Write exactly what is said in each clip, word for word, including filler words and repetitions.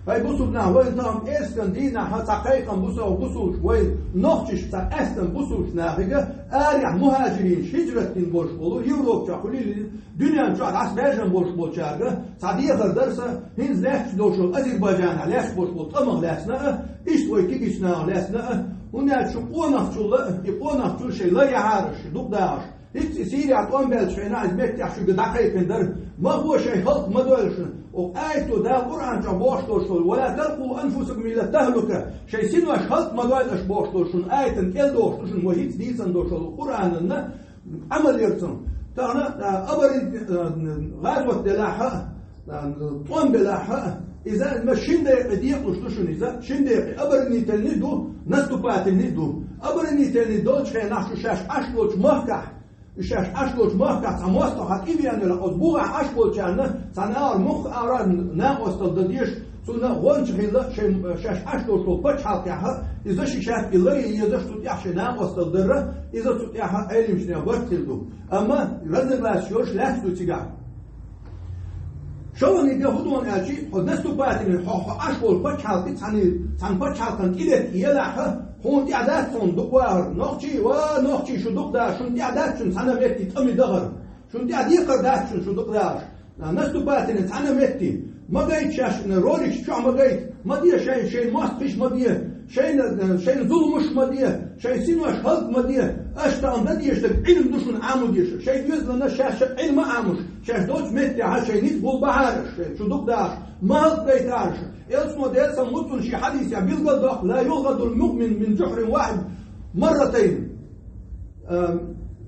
Вай бусулба нах, вайна тахана эрсган дийнахьа цхьа кхайкхам бусалба бусулба, вай нохчаш цхьа къаьстам бусулба нахага, арахь мухӀажиринаш хӀижрат дина болуш болу, Европа чохь хуьлийла, дуьнен чохь дӀасабаьржина болуш болчаьрга цхьа дехар дара сан, хӀинца лаьтташ долуш болу Азербайджанахь лаьтташ болуш болу тӀамах лаьцна а, иштта вай кегийчу нахах лаьцна а, хӀунда аьлча шу къонахчул а, и къонахчул шайн лар яхьара, шайн дукха дахарш. ХӀинца и Сирехь тӀом баьллачу хенахь иза меттехь шуьга дӀакхайкхина дара. Ма гӀо шайн халкъ ма дойла шуна. Оха аято Дала Къуръан чохь бохуш долуш долу: «Ва ла талкъу анфусакум иля тахлука». Шайн синош халкъ ма дойла аша бохуш долу шуна аятан кӀел дохуш ду шуна, ва хӀинца дийцина долуш долу Къуръанан Ӏамал яр цунна. Тахана, а, абарин, а, гӀазот делахь а, а, тӀом белахь а, иза ма шин декъе декъалуш ду шуна иза, шин декъе оборонительный ду, наступательный ду. Оборонительный долчу хенахь шу шаьш Ӏаш долчу махкахь, уьш шаьш Ӏаш долчу махкахь цхьа мостагӀа тӀевеана велахь, оцу бухахь Ӏаш болчарна цхьа нагӀар мух ара накъосталла дан дезаш, цунна гӀонча хилла шайн, шаьш Ӏаш долчу пачхьалкхехь а, иза ши шаьш и лар езаш цу тӀехь шайн накъосталла дара, иза цу тӀехь Ӏелимчу нехан барт хилла ду. Амма разногласия йолуш лаьцна ду цигахь. ШолгӀаниг хӀун ду аьлча, хьо наступательный, хьо, хьо Ӏаш волу пачхьалкх цхьаьна, цхьана пачхьалкхана тӀелетта елахь, хьуна тӀехь дац хьуна дукха вахар. Нохчий, ва нохчий, шу дукха дахарш, шуна тӀехь дац шуна цхьана метте тӀаме дахар. Шуна тӀехь декхар дац шуна шу дукха дахарш. Наступательный цхьана метте. Ма гайта шаьш, роликаш чохь ма гайта. Ма де шайн, шайн мостагӀий ма де. Шайна, шайна зуламаш ма де. Шайн синош халкъ ма де. Аша тахана дан дезаш дерг Ӏилма ду шуна Ӏамо дезаш. Шайн доьзална шаьш Ӏилма Ӏамош. Шаьш долчу меттехь шайн ницкъ гулбахьара аша, шу дукха дахарш. Ма хӀаллакдайтахьара аша. Элчано, Делан салам хуьлда цунна, шен хьадисехь билгал доккху: «Ла юлкъадул муъмин мин жухьрин вахьид марратайн». Ам,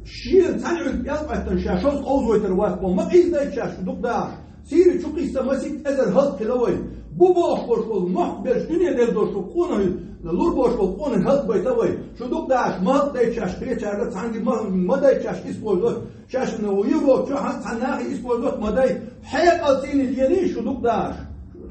шена цхьана Ӏуьрг пӀелг къоьттина ша шозза къовзавайтар вац боху, ма къийсадайта шаьш шу дукха дахарш. Сири чу кхиссина масийтта эзар халкъ хилла вай. Бу бохуш болуш болу, мохк берш дуьне делла долуш болу къонахий, лур болуш болу къонахий хӀаллакбайта вай. Шу дукха дахарш, ма хӀаллакдайта шаьш кхечаьрга, цхьаьнгге ма, ма дайта шаьш исползот. Шаьш Европа чохь а цхьана нахе исползот ма дай. Хьекъал цӀийне дений шу дукха дахарш.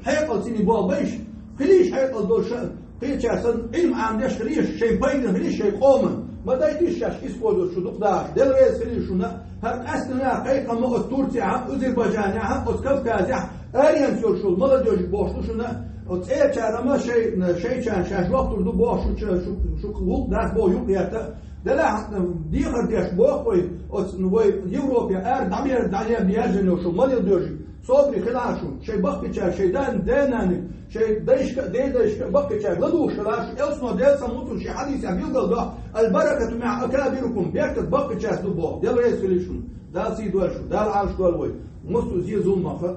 Хьекъал цӀийне болх беш. Хилийша хьекъал долуш а, кхечара санна Ӏилма Ӏамадеш хилийша, шайн пайда хилийша шайн къоман. Ма дайтийша шаьш исползот шу дукха дахарш. Дела реза хилийла шуна. ХӀара къаьстина кхайкхам оцу Турцехь а, Азербайджанехь а, оцу Кавказехь а аренца йолуш йолу молодёжиг бохуш ду шуна. Оцу цӀерачара ма шайн, шайчарна шаьш йохтур ду бохуш шу, шу, шу гӀуллакх дац боху юкъ етта. Делахь, дехар деш боху вай, оцу, ну, вай Европе ара дӀабер-, дӀабер-, дӀаберзина йолуш йолу молодёжиг. Собаре хилахь шу, шайн баккхийчаьрга, шайн да-, да-наниг, шайн дайшка а, дедайшка а, баккхийчаьрга ладугӀуш хилахь шу. Элчано, Делан салам хуьлда цунна, шен хьадисехь билгал доккху: «Аль-баракату маӀа акабирикум», беркат баккхийчаьрца ду боху. Дела реза хилийла шуна. Дала сий дойла шу, Дала Ӏалаш дойла вай. Массо а зе-зуламах а.